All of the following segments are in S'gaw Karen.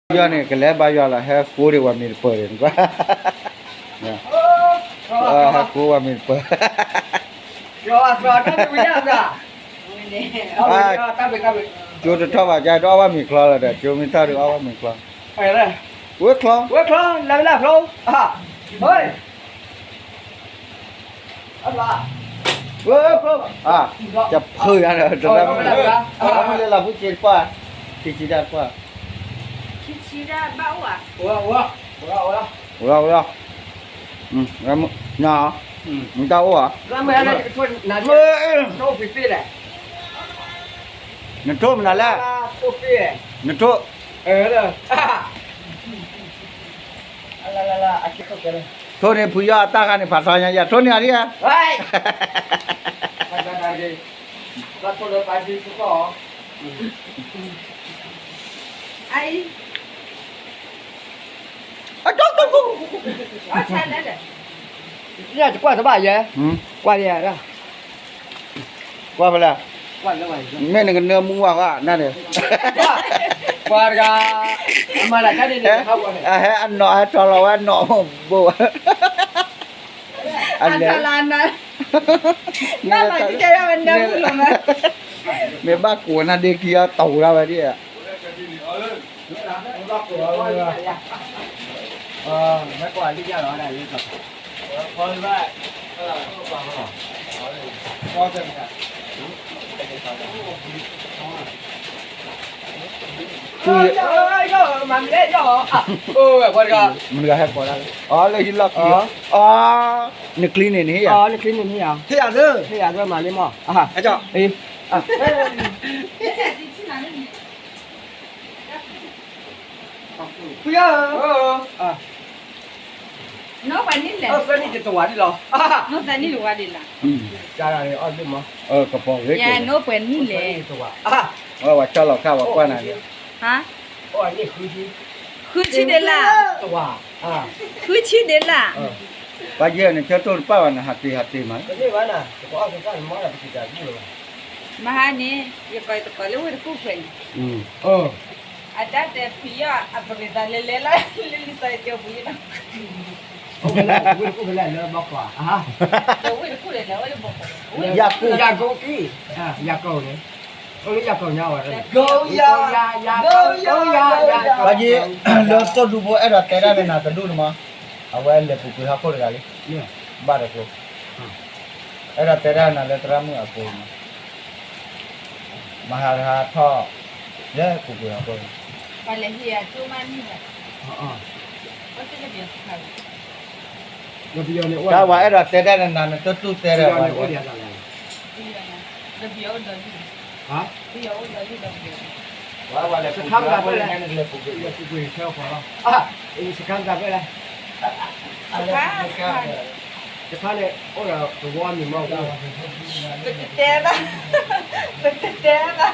ယီၢ်န့ၣ် ကလဲၤဘါယွၤလီၤ ဟဲဃိဒံးဝဲမ့ၢ်တပၢၢ်ဒံးနကွၢ်, ဟဲဃိဝဲမ့ၢ်တပၢၢ်, ကၠိတထီၣ်ဘၣ် ကၠိတအီၣ်ဘၣ်မ့ၤချီလီၤဒီး ကၠိမ့ၢ်ထီၣ်ဒံးအီၣ်ဘၣ်မ့ၤချီ, ဝဲချီ, ဝဲချီ, လၢဝဲလၢချီ, ယဖုယၤဒီး တရၣ်မုၣ်လၢလီၤ ဖုစ့တကွၢ်, ခံဆံဒၣ်တကွၢ်, ခံဆံဒၣ်ဘၣ်အိၣ်ဧါ, အိၣ်လီၤ အိၣ်လီၤ, နတၢ်အိၣ်ဧါ, နထိၣ်မနုၤလဲၣ်, နထိၣ် ထိၣ်န့ၢ်ဖုယီၢ်အတၢ်ခါန့ၣ် ဖးထီညါယၤ ထိၣ်န့ၢ်အီၤဒံးဧါ, ကွၢ်တဘၣ်ယဲ, ကွၢ်လံ, ကွၢ်ဖဲလဲၣ်, မ့ၢ်နကနၢမူဝဲဃီနၤန့ၣ်, ကွၢ်တဂၤ, အမၤတၢ်န့ၣ်, အဟဲအနီၢ်ဟဲထီၣ်လီၤဝဲနီၢ်ဘိ, အလဲၤ, မ့ၢ်ဘၣ်ကိးနၤဒ့ခံအတီၢ်ဝဲဒၣ်ဝဲဒ်, မနုၤဟဲကိးဒၣ်လၢ, အီ လၢဟံၣ်လီၢ်ခံ, အီ နချံန့ၣ်နဟ့ၣ်ယၤ, နချံန့ၣ်နဟ့ၣ်ယၤ, ဟ့ၣ်ယၤသၢ, ဟ့ၣ်ယၤသၢမၤလံမး, အ ဖုယီၢ်ဧၢ, နအိၣ်ပှဲၤနံၣ်လဲၣ်, သၢနံၣ်တဝၤဒံးလီၤ, နအိၣ်သၢနံၣ်တဝၤဒံးလီၤ, ကပီၤဂ့ၤ, နအိၣ်ပှဲၤနံၣ်လဲၣ်, ဝဲဆီလီၤခါဝဲကွၢ်နၤန့ၣ်, ဃုဆံဒံးလၢ်, ဃုဆံဒံးလၢ်, ပှၤယဲၢ်န့ၣ် ဆၢတိၢ်တပာ်ဘၣ်န့ၣ် ဟးတ့ၢ်ဟးတ့ၢ်မး, မဟါန့ၣ် ယကိးတကိးလၢဝ့ၢ်တကူၣ်ဖဲန့ၣ်, အတၢ်တဲဖံးယီၢ်အပရံးသးလဲၤလဲၤလၢ လၢလံာ်စီဆှံကၠိပူၤယဲၢ်နီၤ, ဝ့ၢ်တကူၣ်ဖဲလဲၣ်လၢဘီကီး, ဝ့ၢ်တကူၣ်လဲၤလၢဝ့ၢ်တဘီကီး, ယၤကိၣ်, ယၤကိၣ်န့ၣ်, အိၣ်လၢယၤကိၣ်ညါဝဲ, ယၤကိၣ်, ယၤကိၣ်, ယၤကိၣ်, ပှၤယဲၢ်, လၢသိၣ်ဒူဖိအဲၣ်ဒိးတဲဒၣ်လၢနၤတဒူၣ်န့ၣ်မး, အဝဲလဲၤပူၤကွံာ်ဟီၣ်ခိၣ်တဂၤလံ, ဘၣ်တကျိၤ, အဲၣ်ဒိးတဲဒၣ်နၤလၢသရၣ်မုၣ်အပူၤန့ၣ်, မဟါတဟါထီၣ်, လၢပူၤကွံာ်ဟီၣ်ခိၣ်န့ၣ်, တၢ်ဝဲအဲၣ်ဒိးတဲဒၣ်နၤ နတတူၢ်တဲဒီးဝဲ, ဝဲလဲၤပူၤကွံာ်ဟီၣ်ခိၣ်န့ၣ်, နလဲၤပူၤကွံာ်, စခါမတၤဖဲလဲၣ်, စခါန့ၣ်အိၣ်ဒီးသဝီမံၤမီၢ်, ပတတဲဘၣ်, ပတတဲဘၣ်,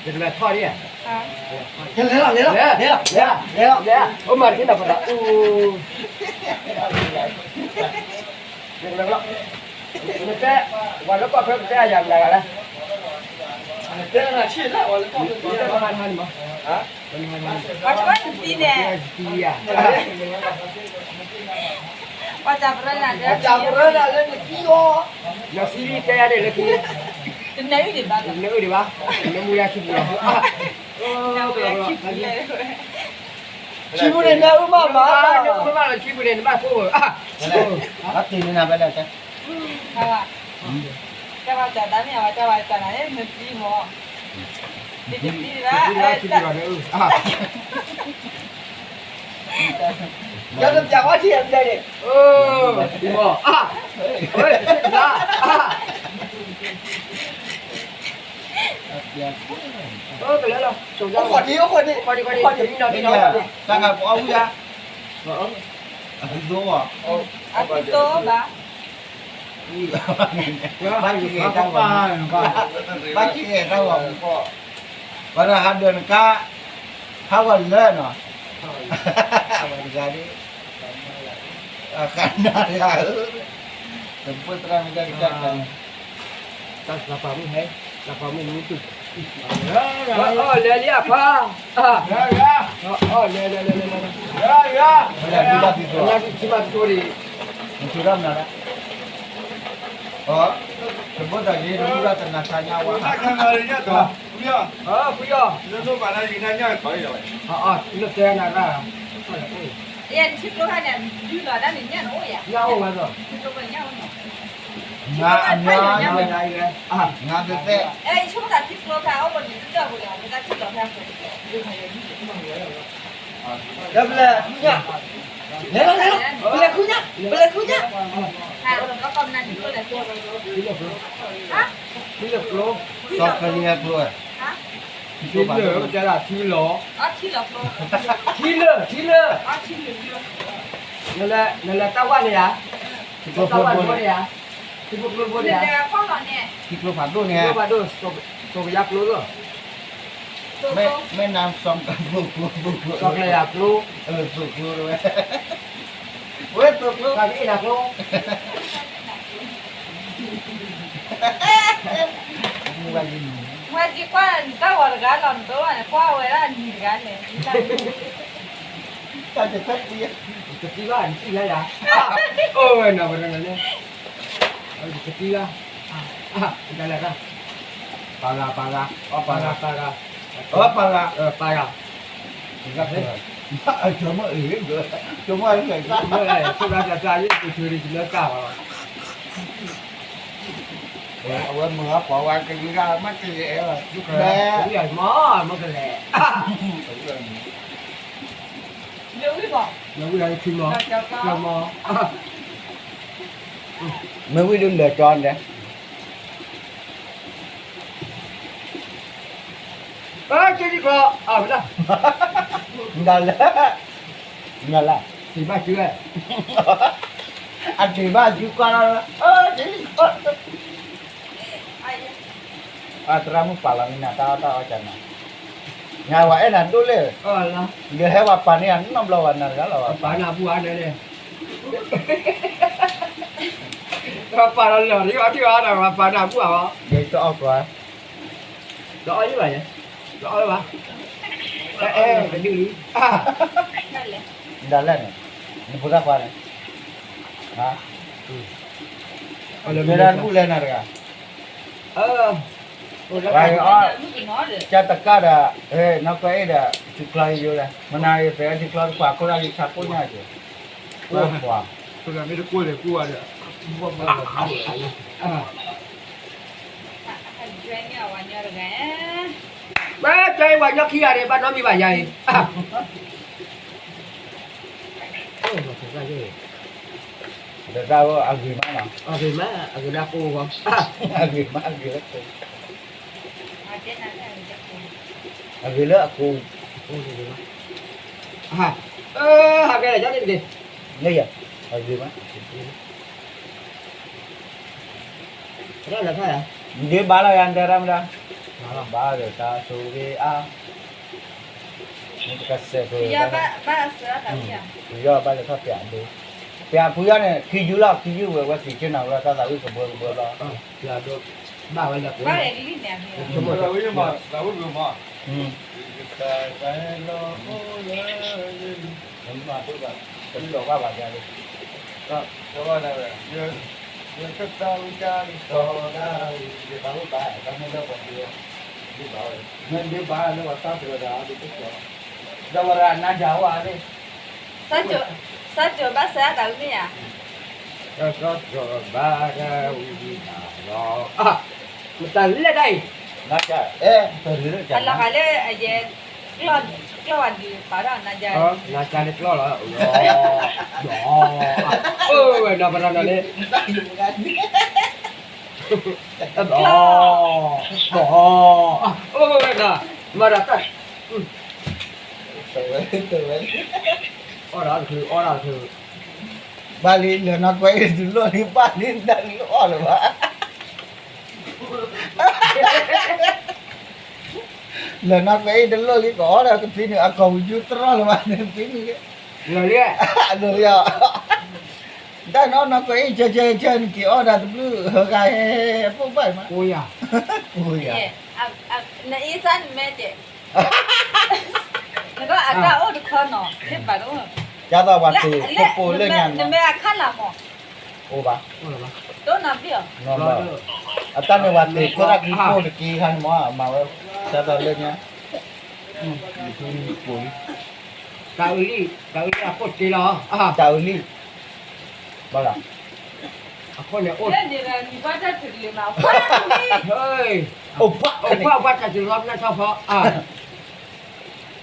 ယကလဲၤထီၣ်ဒံးဧါ, လဲၤလီၤ, လဲၤလီၤ, လဲၤလီၤ, လဲၤလီၤ, လဲၤလီၤ, အိၣ်မၤတက့ၢ်နီၤ ပသးအူ, ယကလဲၤလီၤ, နတဲ, ဝဲလၢကီၢ်ချၢကတဲယၤမနုၤလဲၣ်, နတဲနၤဆံၣ်လၢဝဲလၢကီၢ်ချၢကတဲနၤမး, ပှၤတဘၣ်နသံန့ၣ်, ပှၤတၢ်ပရၢနၤလၢနသံအီၤ, နသံလံတဲယၤဒ်လၢခံ, တနၢအုၣ်ဒံးဘၣ်, တနၢအုၣ်ဒံးဘၣ်, နမူယၤခံပူၤလီၤ, ခံပူၤန့ၣ်နၢအုၣ်မးမး, ခံပူၤန့ၣ်နဘၣ်ဖိ, အတ့ၢ်န့ၢ်နၤဖဲလဲၣ်, တၢ်ဘၣ်တၢ်တၢ်န့ၣ် အဝဲတၢ်ဘၣ်တၢ်နၤန့ၣ် နသံမး, နသံဘၣ်, ယတပျးဝဲထံၣ်ယတပျးန့ၣ်, မး, အဝဲ, ကလဲၤလီၤ, အိၣ်ခိးဒံး, အိၣ်ခိးဒံး, အိၣ်ခိးဒံး, တၢ်ဂၤပအီၣ်ဝံၣ်ဧါ, အဖုသိဘၣ်, အဖုသိဘၣ်, ဘၣ်က့ၤတၢ်ဂီၤ, ဘၣ်က့ၤတၢ်ဂီၤမူကီၢ်, ပှၤဒီးဟးဒၢးနကါ, ဟးဂီၤလၢနီၤ, အဝဲတဂၤဒ်, အခါနၤတဂၤဧၢ, တပှဲၤသရၣ်မ့ၢ်တၢ်ကတၢၢ်, တၢ်သးပှၢ်မုၢ်ဟဲ တၢ်ဖးမုၢ်နံၤတုၤ, အီၣ်လဲၤလံအဖါ, အီၣ်လဲၤလဲၤလဲၤလဲၤလဲၤ, လၢခံဘၣ်သံသိး, လၢခံဘၣ်သံသိးဒံး, နထံရၣ်မနုၤလဲၣ်, တဘိတၢ်ဂ့ၤ တမုၢ်ဘၣ်တနၤဆါညါဝါ, ဖုယီၢ်, လၢတဲနၤရၣ်, ညၣ်အိၣ်ဝဲဒီး, ငါအမါ, ပလဲၤခူညါ, ပလဲၤခူညါ, ထံလၢကျိ, ထံလၢကျိ, ထံလၢ, တဲဒၣ်ထံလီၤ, ထံလၢ, ထံလၢ, နလဲၤတၢ်ဝါန့ၣ်ဧါ, တၢ်ဝါန့ၣ်ဧါ, ထံဖိကျိဖိန့ၣ်ဧါ, ထံဖိဖးဒိၣ်န့ၣ်, ထံဖိဖးဒိၣ်န့ၣ်, စီၤကယၤကျိလီၤ, မ့ၢ်နၤစီၤကယၤကျိ, စီၤကယၤကျိ, သိးကျိဝဲ, ဝဲသိးကျိ, ဝဲကွၢ်နတၢ်ဂီၤတဂၤလီၤ နတဝဲန့ၣ် ကွၢ်ဝဲဒၣ်နံၤတဂၤန့ၣ်, တၢ်တသံဘၣ် နသံလၢယၤ, အိၣ်ဝဲနီၤ ပရၢန့ၣ်, တသံဘၣ်, တလဲၤတၢ်, ပၤဂၤ ပၤဂၤ, အီပၤဂၤ, ပၤဂၤ, အီပၤဂၤ, ပၤဂၤ, ဆိကမိၣ်အံၤ, ဆိကမိၣ်အံၤ, ဆိကမိၣ်အံၤ, ဆိကမိၣ်အံၤ, အဝဲမုၢ်ဂၤပှၤဝဲကယံၤဂၤ မ့ၢ်ကလဲၤ, မ့ၢ်ကလဲၤ, မ့ၢ်ဝံၤဒုးလဲၤကၠီန့ၣ်, ကၠီ, ဒၣ်လဲၣ်, နလဲၣ်, ဘၣ်ကၠီ, အတံၤဘၣ်ကၠီကွၢ်လီၤ, အသရၣ်မုၣ်ပာ်လီၤမံနၤတၢ်အီၣ်တၢ်အီကနၤ, နဝဲအဲၣ်နၤဒိၣ်လဲၣ်, ဒီးဟဲဝဲပာ်န့ၢ်အနီတဘျီဝဲနၤတဂၤလီၤ, ပာ်နၤဘူၣ်အါန့ၣ်, ပာ်လီၤလၢာ်ဒ်အီၤဒ်အီၤဒီး ပာ်နၤဘူၣ်အါ, ဒီးအီၣ်ကွၢ်, ဒီးအီၣ်ယဘၣ်, ဒီးအီၣ်ဘၣ်, အဲ ကဒုလံ, ဒၣ်လဲၣ်န့ၣ်, နဖိသၣ်ခွါန့ၣ်, မ့ၢ်ဒၣ်ဘူၣ်လဲၣ်နၤတဂၤ ဝဲအီၣ်, ကၢ်တကၢ်ဒီး, နီၢ်ကွဲအ့ၣ်ဒီး, ထံကျီယိယိလဲၣ်, မနၤအံၤ ပထံကျီတခွးခိၣ်ဒၣ်ယဆါကိၣ်ညါက့ၤ, ကွၢ်, မ့ၢ်တကိၣ်လဲၤကိၣ်ဝဲဒီး, ဝဲကဲဝဲညီခံဂၤန့ၣ် ဘၣ်နီတမံၤဘၣ်ယၤအံၤ, ဒီးတၢ်အဂ့ၤမးနီၤ, အဂ့ၤမး အဂ့ၤလၢအကိၢ်ဂီၢ်, အဂ့ၤမး အဂ့ၤလၢအကိၢ်, အဂ့ၤလၢအကိၢ်, ဟးကဲလဲၣ် ကၠီန့ၣ်တက့ၢ်, အဂ့ၤမး, ဒ့ဘၣ်လီၤယၤ တဲရၣ်မတၤ, ဘၣ်ဒီးတၢ်ဆိၣ်ဂ့ၤအါ, မ့ၢ်တကစဲးဖိ, ပယီၤဘၣ်လဲၤထီၣ်ပျးဒိ, ပျးဖုယီၢ်န့ၣ် ခံယုၢ်လီၤ ခံယုၢ်ဝဲ ဝဲက့ၤက့ၤနၤလီၤ တၢ်သးဝံၣ်ကဘှဲကဘှဲလီၤ, ဘၣ်ဝဲလၢ, ဘၣ်ဝဲလၢ, မ့ၢ်ဒ့ဘၣ်လၢပှၤတၢ်တဂၤဒီး, ဒီးဝဲဒၣ်နါယၤဝဲ, စးကၠိၤဘၣ်စဲးအတၢ်အုၣ်မ့ၢ်ဧါ, စးကၠိၤဘၣ်စဲးအတၢ်အုၣ်မ့ၢ်ဧါ, မတၤလဲၣ်ဒၣ်အံၤ, အလီၤဂာ်လၢအယဲ, ကျီၢ်ဝဲဒုးပာ်ဒီးနါယၤ, နါယၤန့ၣ်ကျီၢ်လီၤ, အဝဲနီၤပရၤနီၤန့ၣ် မၤဒီးတၢ်, အီၣ်ဒၣ်တချုး အီၣ်ဒၣ်တချုး, ဘၣ်လံလၢနီၢ်ကွဲအ့ၣ်တလိၣ်လံ ဘၣ်လံတၢ်လံအီၣ်လၢၤဘၣ်, လၢနီၢ်ကွဲအ့ၣ်တလိၣ်လံ ကအီၣ်ဒီးကသံန့ၣ် အကိာ်ပူၤယူတရီၢ်လၢၤဘၣ်န့ၣ် သံန့ၣ်, လၢာ်လံ, လၢာ်လံ, တၢ်နီၢ်နီၢ်ကွဲးအံၤ ကဲကဲကဲ နက့ၤအီၣ်ဒၣ်တဘျုး ဟၢဂၤဟဲ ပိၢ်ဘၣ်မး ကိယၤ ကိယၤ နအ့စၢ်နမဲာ်တဲာ် နကအိၣ်တခီနီၤ ဟ့ၣ်ပာ်တအိၣ် ကၢ်သိးပှၤတ့ၢ်ခိၣ်ပိၢ်လၢညါ နမဲာ်အခၣ်လၢ်မး အိၣ်ဘၣ် တိၢ်နီၤဘံၣ်အီၤ အတၢ်န့ၣ်ပှၤတ့ၢ်ခိၣ်တၢ်ခံခိၣ်တက့ၢ်ခါန့ၣ်မး မၤဝဲ ကၢ်သိးလၢညါ တၢ်အုလံၣ် တၢ်အုလံၣ်အခိၣ်တက့ၢ်လီၤ တၢ်အုလံၣ် ဘၣ်လီၤ အခိၣ်န့ၣ်အိၣ် အိၣ်ဘၣ် အိၣ်ဘၣ်တၢ်တလီၤနၢ်ထီၣ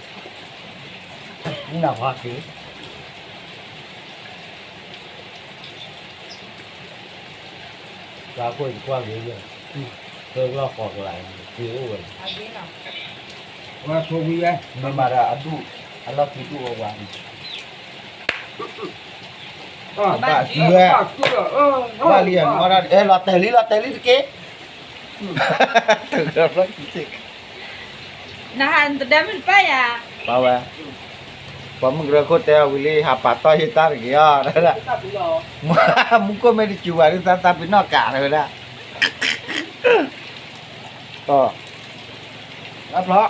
်ဖီ နၢ်ဖီက့ၤ တၢ်ခိၣ်ယကွၢ်ဂ့ၤယဲ သၢကလီၢ်ဃီကလါ က့ၤအိၣ်ဝဲ ဝဲဖိဝံၤယဲ မ့ၢ်မၤဒီးအဒူၣ် အလီၢ်ခံဒူၣ်ဝဲဝါန့ၣ် ဘၣ်စုဝဲ ဘၣ်လံ အဲ လီၤတဲာ်လံ လီၤတဲာ်လံတက့ၢ် တကလီၢ်ခံ နဟးနတဒၢမုၢ်တပၢ်ယၤ ပၢ်ဝဲ ပှၤမုၢ်ကရၢခိၣ်တဲအီၤဝံၤလံ ဟးပာ်တီၢ်ယတၢ်တဂ့ၤအီၤ မူခိၣ်မ့ၢ်တစူၤဘၣ်ဒုး သးသးပ့ၤနီၣ်ကးတဝဲဒၣ် အဖျီ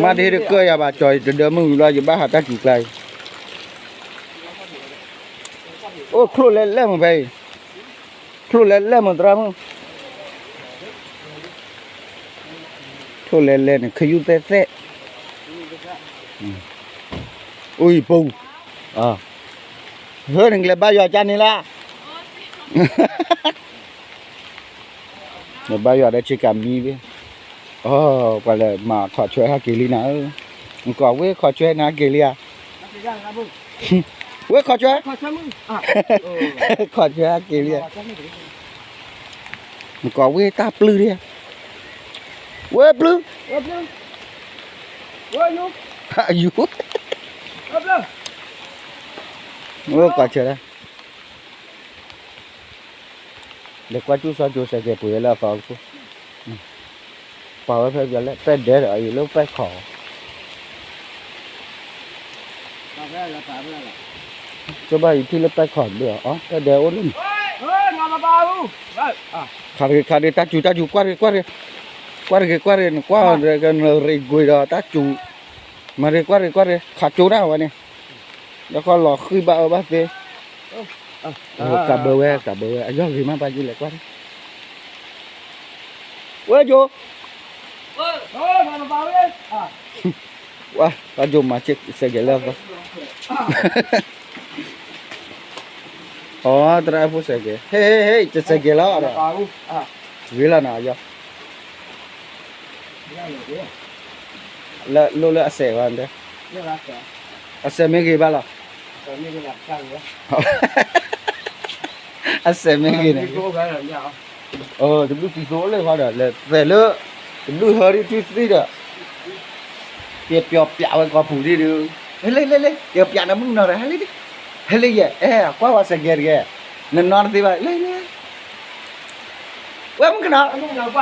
မ့ၢ်တဟ့ၣ်တကၢၢ်ယၤဘၣ် ကၠီၤယတဒၢမုၢ်ဝံၤလီၤ ယဘၣ်ဟးတၢ်စူၤကျါအံၤ အိၣ်ချိၣ်လဲၣ်လဲၣ်မ့ၢ်ဖဲအံၤ ချိၣ်လဲၣ်လဲၣ်မ့ၢ်သရၣ်မုၣ် ချိၣ်လဲၣ်လဲၣ်န့ၣ် ခယူၣ်သဲးသဲး အိၣ်ယံၤပူၤ ဟၢနကလဲၤဘါယွၤကၢ်န့ၣ်လၢ နဘါယွၤဒီးဆ့ကၤမံဘ့ၣ် အ ပှၤလဲၤမၤခီၣ်ဆွဲဟဲက့ၤလံနၤဧၢ နကိးဝဲခီၣ်ဆွဲနဟဲက့ၤလံဧါ ဝဲခီၣ်ဆွဲ ခီၣ်ဆွဲဟဲက့ၤလံဧါ နကိးဝဲတၢ်ပျုၢ်ဒံးဧါ ဝဲပျုၢ် အယူၤ ဝဲခီၣ်ဆွဲ လဲၤကွၢ်ကၠူၣ်စီကၠိစဲးကဲးပှ့ၤဝဲလၢအသီတခိၣ် ပာ်ဝဲဖဲပျီလဲၣ် ပဲၣ်ဒဲဒီးအံၤလၢပဲၣ်ခီၣ် ကဘၣ်ယထံၣ်လၢပဲၣ်ခီၣ်တဘ့ၣ်အီၤ ပဲၣ်ဒဲအိၣ်လၢန့ၣ် ခးတဂ့ၤခးတဂ့ၤ တၢ်စူၤတၢ်စူၤ ကွၢ်တဂ့ၤကွၢ်တဂ့ၤ ကွၢ်တဂ့ၤကွၢ်တဂ့ၤ နကွၢ်နရ့ကွံာ်ဒီးတၢ်စူၤ မၤတဂ့ၤကွၢ်တဂ့ၤကွၢ်တဂ့ၤ ခးကၠိတၢ်ဝဲန့ၣ် ဒီးဃီလီၤဃံဘၣ်အၢဘၣ်သ့ ကးဘၢဝဲ ကးဘၢဝဲ အယီၢ်ဂ့ၤမး ပှၤယလဲၤကွၢ် ဝဲကၠိ ဝဲ ပှၤကၠိမၤစဲးကဲးလၢအသီ အီ သရၣ်ဖိစဲးကဲး ဟ့ၣ် ဟ့ၣ် ဟ့ၣ် တစဲးကဲးလီၤဒီး ဂ့ၤလီၤနၤ အယီၢ် လၢလိၣ်လၢအစဲးဝဲ အစဲး အစဲးမ့ၢ်ဂ့ၤဘၣ်လီၤ အစဲးမ့ၢ်ဂ့ၤန့ၣ် တဘျုးသံသိလၢဃီဒီး လဲၤသဲးလၢ တဘျုးဟၢဒ်ထွံၣ်သံဒီး ပျီပျီပျးဝဲကီၢ်ပူၤဒ်ဒုး ဟဲလၢ လၢ လၢ ယပျးနမုၣ်ကနီၤဒီး ဟဲလၢ ဟဲလၢယဲ အဲ ကွၢ်ဝဲစဲးကဲးတက့ၢ် နနီတသ့ဘၣ် လၢ လၢ ဝဲမုၣ်ကနီၤ မုၣ်ကနီၤ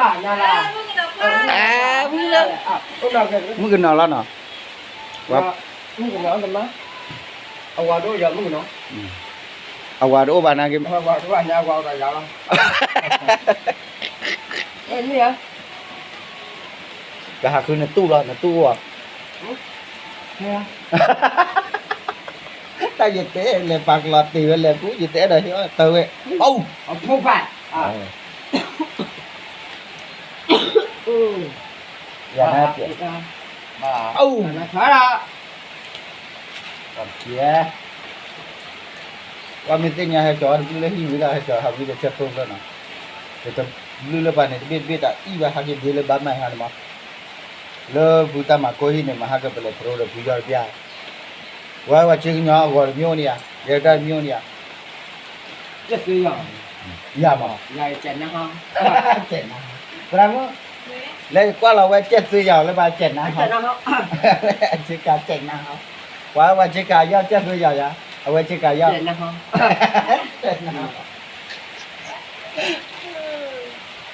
မုၣ်ကနီၤလီၤနီၤ အဝၤတအိၣ်ဘၣ်နာ်က့ ကဟးဃုနတူၢ်လီၤ နတူၢ်အိၣ်ဧါ တၢ်ယတဲလဲၤပာ်ကလီၤတ့ၢ်ဝဲလဲၤကူ ယတဲဒီးဟ့ၣ်အီၣ်တၢ်ဝဲ အဖိဖး ယၤနၢ်ပျဲ အိၣ် ပှၤမ့ၢ်သ့ၣ်ညါဟဲကၠီၤတဘျုးလၢဟံၣ်ဝံၤဒီး ဟဲကၠီၤဟးဝံၤဒီးဆၢတိၢ်ဖျၢၣ်နီၤ, တဘျုးလၢပှၤန့ၣ် တဘ့ၣ်တဘ့ၣ်တၢ်အံၣ်ဘၣ်ဟးက့ၤဒ့လၢဘၣ်မၤဟါန့ၣ်မး, လၢဖုတၢ်မၤကိၢ်ဟံၣ်န့ၣ် မၤဟါကပလဲၤဖရိဒီးဖုယီၢ်တဘျါ, ဝဲဝဲဆ့ကညီအဂီၤတမ့ၢ်အိၣ်န့ၣ်ဧါ, ယဲတၢ်တမ့ၢ်အိၣ်န့ၣ်ဧါ, ယၤမး, သရၣ်မုၣ်, လဲၤကွၢ်လီၤဝဲကဲၣ်သွ့ယၤလၢဘၣ်ကဲၣ်နါဟီ, ဆ့ကၤကဲၣ်နါဟီ, ပှၤဝဲဆ့ကၤယီၢ်ကဲၣ်သွ့ယၤယၤ, အဝဲဆ့ကၤယီၢ်, တၢ်အံၤ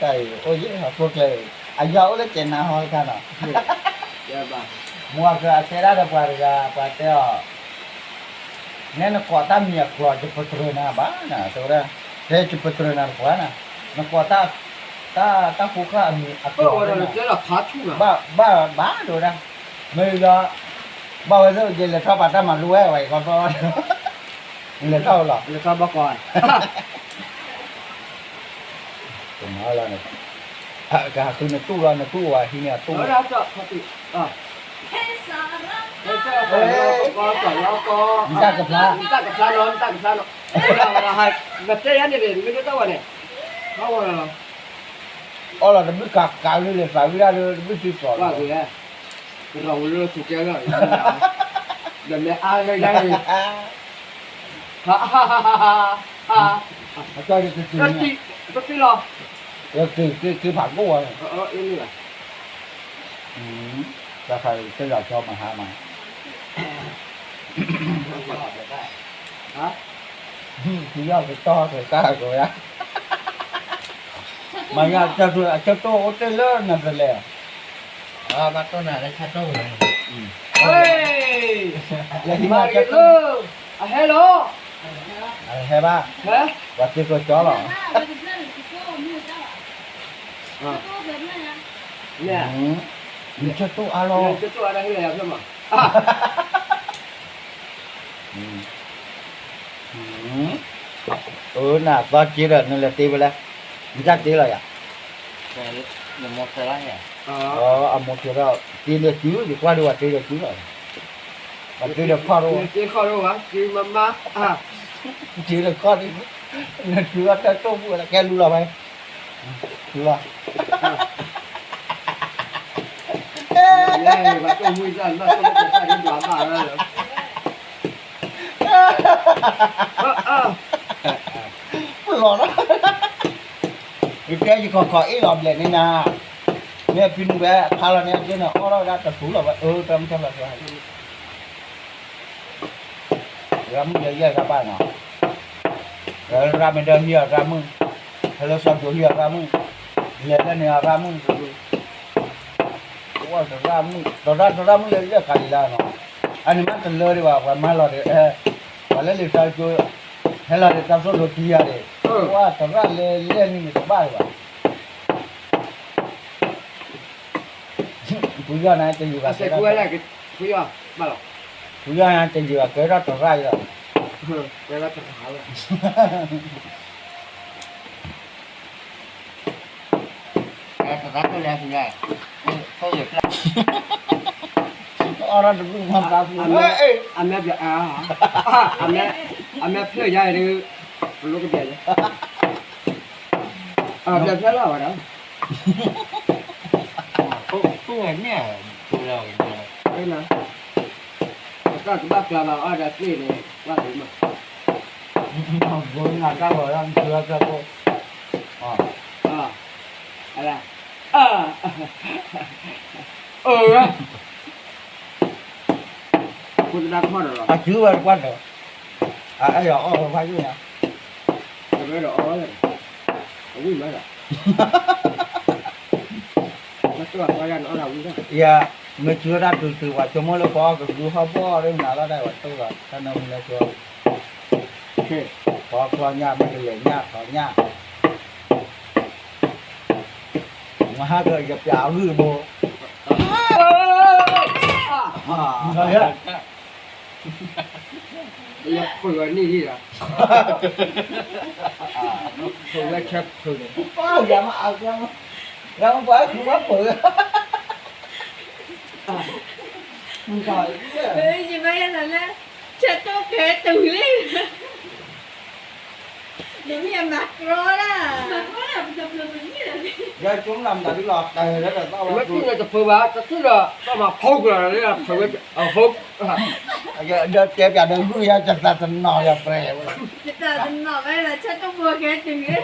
အိၣ်ယဲၢ်ဟီၣ်ခိၣ်ချၢအံၤ အယီၤအိၣ်လၢကဲနၤဟီတခါနီၤ, မ့ၢ်အကတဲဒၣ်ဒီးပှၤတဂၤ ပှၤတဲအီၤ, နဲနကိးတၢ်မံၤအကျိာ် ယပတြၢၤနၤဘၣ်နၤ တဲဝဲဒၣ်, တဲယပတြၢၤနၤတပှၤနၤ, နကိးတၢ်, တၢ်ဃိဃာ်အမံၤအကျိာ်, ဘၣ်ဘၣ်ဒိဝဲဒၣ်, မ့ၢ်လီၤ, ဘၣ်ဝဲသ့ၣ်ယလဲၤထီၣ်ပာ်တၢ်မၤလိဝဲဝဲအံၤကီး, လဲၤထီၣ်ဝဲလီၤ, လဲၤထီၣ်ဘၣ်ကီး ကဟးဃုနတူၢ်လီၤ နတူၢ်ဝဲဟံးန့ၢ်အတူၢ်လီၤ, နတၢ်ကဖျါ, နတၢ်ကဖျါလီၤ, နတၢ်ကဖျါလီၤ, နတဲယၤန့ၣ်န့ၣ် မ့ၢ်တၢ်ဝဲန့ၣ်, အီၣ်လီၤတဘျုးကးကးလၢလဲၤသးဝံၣ်ဒၣ်လၢတဘျုးစုကီးလီၤ, ကရီဝဲလၢထူကဲလီၤ, ဒီးမ့ၢ်အါဂ့ၤဒၣ်န့ၣ် ဟါ, ဟါ, ဟါ, ဟါ, ဟါ, တၢ်တတုၤ, တတုၤလီၤ, တတုၤက့ၤဖးကိၣ်ဝဲ, တၢ်ခါတၢ်ယီၤကီမဟါမး, ဖယီၢ်ကတီၢ်ကတၢ်ကဝဲ, မၤညါအဆၢတိၢ်အိၣ်တ့ၢ်လၢနတလဲၤ, ဘၣ်တိၢ်နၤလၢဆၢတိၢ်ဝဲ, လၢဟံးမၤဆၢတိၢ်, အဟဲလီၤ, အဟဲဘၣ်, ပှၤသ့ကျိၤကၠီလီၤ, နဆၢတိၢ်အါလီၤ, အၢ နသီက့ဒီး နလဲၤတ့ဝဲလဲၣ်, နတၢ်တ့လီၤယၤ, အမိၢ်တဲဒီး တ့လၢစု ယကွၢ်ဒုးဝဲတ့လၢစုလီၤ, ပှၤတ့ဒီးခီၣ်ဒိၣ်, တ့ဒီးခီၣ်ဒိၣ်, နစုအတၢ်တိၢ်ပူၤလၢကဲလူလီၤဖဲ, လူလီၤ ပလီၤလီၤ, ယတဲယကီၢ်ခီၣ်အ့ၣ်လီၤဘျဲၣ်န့ၣ်နၤ, မ့ၢ်ဖံနုၤဝဲခါလီၤန့ၣ် အကဲန့ၣ် အီၣ်ထီၣ်ဝဲဒၣ်တပူၤလီၤဝဲ အၢ တၢ်မုၢ်ထီၣ်လီၤ, ရၢ်မုၣ်လၢယဲၢ်ဂၤဘၣ်နီၤ, ရၢ်မ့ၢ်ဒီးဟံးအရၢ်မုၣ်, ဟဲလၢစီၤဒိးဟံးအရၢ်မုၣ်, လဲၤလၢန့ၣ်အရၢ်မုၣ်, တရၢ်မုၣ်, တရၢ်မုၣ်လၢလၢကၤလံၤလၢနီၤ, အန့ၣ်မ့ၢ်တလၢဒံးဘၣ် ပှၤမၤလီၤဒီး, ပှၤလၢလံာ်စီၤဒိး, ဟဲလီၤဒီးတၢ်သိၣ်လိကံယၤန့ၣ်, ပှၤတရၢ်လဲၤလဲၤန့ၣ်တဘၣ်ဒံးဘၣ် ဖုယီၢ်န့ၣ် တယုာ်ဘၣ်ကဲထီၣ်, ဖုယီၢ်န့ၣ် တယုာ်ဘၣ်ကဲထီၣ်တရၣ်အံၤလီၤ, အီၣ်တၢ်တဘျုးမၤဘၣ်ဖု, အမဲာ်ဖျၢၣ်ယါအံၤဒုး, ပလိကဘျဲၣ်ယါ, အမဲာ်ဖျၢၣ်လီၤဝဲဒီး တၢ်တဘၣ်ကျါဘၣ်အီၣ်ဒီးသ့ၣ်န့ၣ် ဘၣ်ဂ့ၤမး, ဘိနၤတၢ်ဂီၤလၢနထူလၢဖျၢၣ်ကိၣ်, အလၢ, အဝဲ, ဖိတဒါခီၣ်ဒီးလီၤ, အစုဝဲတကွၢ်ဒီး, အအဲၣ်ယၤအီၣ်ဝဲဖးယိၣ်ညါ, တဝဲဒီးအီၣ်ဝဲ, အဝံၣ်မးဒီး ယၤ, မ့ၢ်စုဝဲဒၣ်တုၤတုၤ ပှၤဆိကမိၣ်လၢပှၤအီၣ်ကဒုဟီၣ်ဘီၣ်ရ့နၤလီၤဒၣ်ဝဲတိၢ်လီၤ တၢ်နၢမူလၢဆိ, ပှၤကျီညၣ် မ့ၢ်တလဲၤညၣ်ထီညၣ်, မဟါကယပျးအဂုၢ်တဘိ လၢဖုးဝဲန့ၣ်ဒီး, ဖုးဝဲဆၢဖုးန့ၣ်, ပၢ်ယၤမးအါကမး, လၢပှၤဖုးဝဲဖုး, ယမၤယၤလၢ, ဆၢတိၢ်ကဲတုၤလံ, နမ့ၢ်မၤကြီဒၣ်, ယကၠိနၤမတၤဒ်လီၤ တဲလၢတၢ်ဝဲ, မ့ၢ်သူၣ်န့ၣ်တဖုးဘၣ် တသူၣ်ဒီး ဘၣ်မၤဖီကလီၤလၢဖုးဝဲ, အဟိ, ဒီးတဲပျးဒီးဂုၢ်ယၤ တသးတနီၤယၤပြဲးဝဲ, တသးတနီၤဝဲလၢဆၢတိၢ်ပူၤကဲတုၤလံ,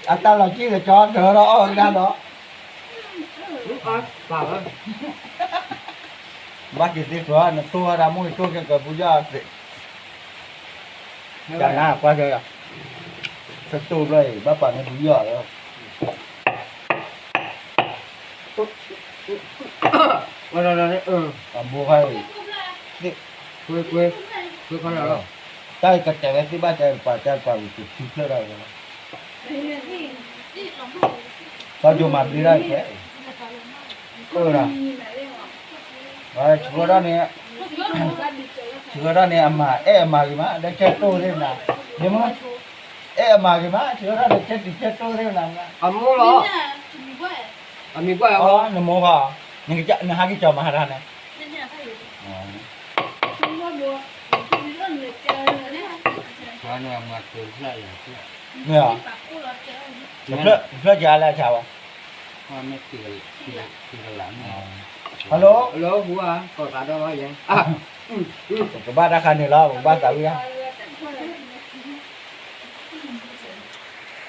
အတၢ်လီၤကံၢ်ကကၠီတၢ်ဒီးအီၣ်ဝဲကဒါဒီး, ဘၣ်က့ၤသ့ကျီၤ နတိၢ်ဝဲဒၣ်မိၢ်တိၢ်ကဲကၢပူၤယီၤသ့ၣ်, တၢ်နါကွၢ်ကၢယီၤ ကတိၢ်ဘျီအံၤ ဘၣ်ပာ်န့ၢ်ဒုးယီၣ်လီၤ. အဘိခါအံၤ တၢ်အံၤကတဲာ်ဝဲသ့ၣ်ဘၣ်တဲတပၤ တဲတပၤဝံၤကထံဖျၢၣ်ဒၣ်ဝဲလီၤ. ကီၢ်ယိၤမၤဘျ့ဒၣ်အံၤခဲအံၤ အိၣ်ဒၣ် ဆှၢဒၣ်န့ၣ် ဆှၢဒၣ်န့ၣ် အမၤအဲၣ်အမၤဂ့ၤမး ဒီးကဲတိၢ်သ့ၣ်မနၤ ယမ့ၢ် အဲၣ်အမၤဂ့ၤမး ဆှၢဒၣ်န့ၣ် ကဲတံၤကဲတိၢ်သ့ၣ်မနၤ အမိၢ်လီၤ အမံၤပှၢ် နမိၢ်ဃီ နဟးက့ၤကၠီၤမၤဟးတၢ်န့ၣ် မ့ၢ်ဧါ တဖျၢၣ်ကၤလၢအဆါဝဲ hello hello ဟူဧါ ကီၢ်သးဒီလီၤယဲ ပကဘၣ်တၢ်ခါန့ၣ်လီၤ ပကဘၣ်သးဝံၣ်ဧါ